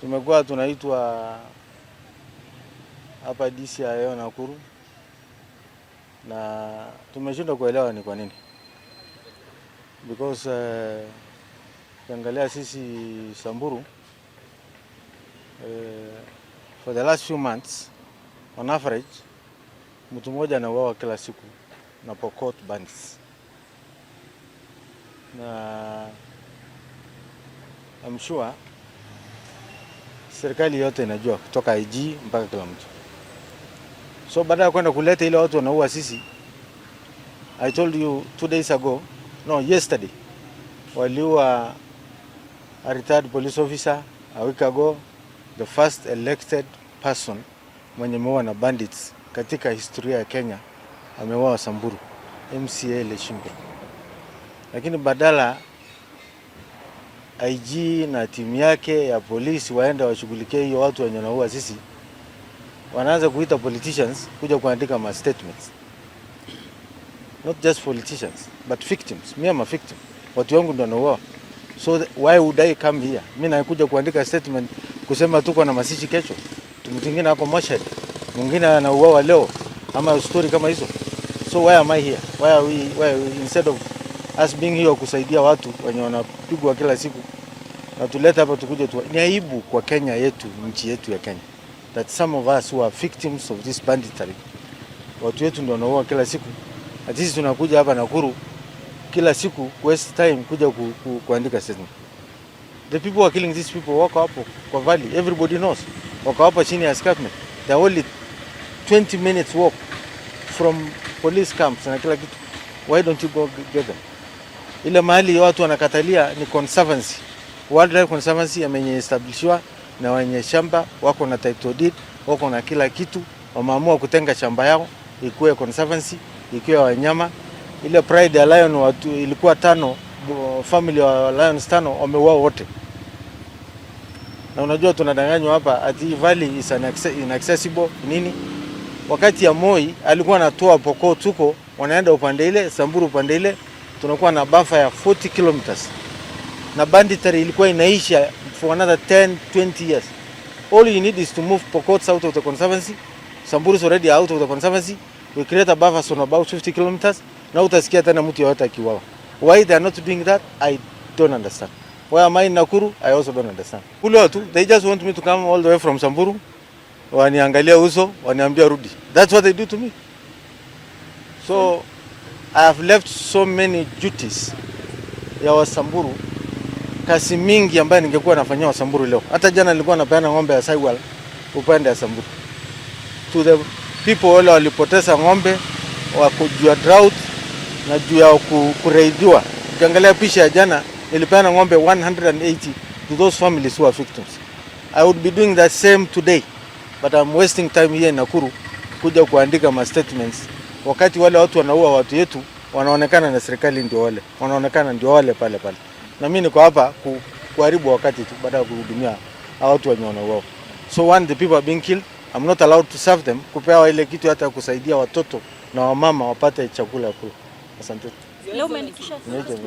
Tumekuwa tunaitwa hapa DCIO Nakuru na tumeshindwa kuelewa ni kwa nini, because ukiangalia sisi Samburu, for the last few months, on average mtu mmoja anauawa kila siku na Pokot bandits, na I'm sure serikali yote inajua kutoka IG mpaka kila mtu. So baada ya kwenda kuleta ile watu wanaua sisi, I told you 2 days ago, no, yesterday, waliua a retired police officer a week ago, the first elected person mwenye ameua na bandits katika historia ya Kenya ameuawa Samburu, MCA Leshimbro. Lakini badala IG na timu yake ya polisi waende washughulikie hiyo watu wenye wanaua sisi, wanaanza kuita politicians kuja kuandika ma statements. Not just politicians but victims. Me, am a victim. Watu wangu ndio wanauawa. So why would I come here? Mimi nakuja kuandika statement kusema tuko na mazishi kesho. Mtu mwingine ako mochari, mwingine anauawa leo ama story kama hizo. So why am I here? Why are we, instead of us being here kusaidia watu wenye wanapigwa kila siku na tuleta hapa tukuje tu? Ni aibu kwa Kenya yetu, nchi yetu ya Kenya, that some of us who are victims of this banditry, watu wetu ndio wanaua kila siku, na sisi tunakuja hapa Nakuru kila siku waste time kuja kuandika statement. The people who are killing these people wako hapo kwa valley, everybody knows. Wako hapo chini ya escarpment. They are only 20 minutes walk from police camps na kila kitu. Why don't you go get them? Ile mahali watu wanakatalia ni conservancy. Wildlife Conservancy amenye establishiwa na wenye shamba wako na title deed, wako na kila kitu, wameamua kutenga shamba yao ikuwe conservancy, ikuwe wanyama. Ile pride ya lion watu ilikuwa tano, family wa lions tano wameuawa wote. Na unajua tunadanganywa hapa ati valley is inaccessible nini. Wakati ya Moi alikuwa anatoa Pokot tuko wanaenda upande ile, Samburu upande ile, tunakuwa na buffer ya 40 kilometers na banditry ilikuwa inaisha for another 10 20 years. All you need is to move Pokot out of the conservancy. Samburu is already out of the conservancy. We create a buffer zone about 50 kilometers. Na utasikia tena mtu yoyote akiuawa. Why they are not doing that, I don't understand. Why am I in Nakuru? I also don't understand. Kule watu, they just want me to come all the way from Samburu, waniangalia uso, waniambia rudi. That's what they do to me. So I have left so many duties ya Wasamburu, kazi mingi ambayo ningekuwa nafanyia Wasamburu leo. Hata jana nilikuwa napeana ng'ombe ya Sahiwal upande ya Samburu to the people wale walipoteza ng'ombe wako juu ya drought na juu ya kuraidiwa. Ukiangalia picha ya jana, nilipeana ng'ombe 180 to those families who are victims. I would be doing that same today, but I'm wasting time here in Nakuru kuja kuandika ma statements wakati wale watu wanaua watu yetu wanaonekana na serikali ndio wale wanaonekana ndio wale pale pale, na mimi niko hapa kuharibu wakati tu baada ya kuhudumia hao watu wenye wanauawa. So one, the people are being killed. I'm not allowed to serve them, kupewa ile kitu hata kusaidia watoto na wamama wapate chakula ya kula. Asante. Leo umeandikisha Niite.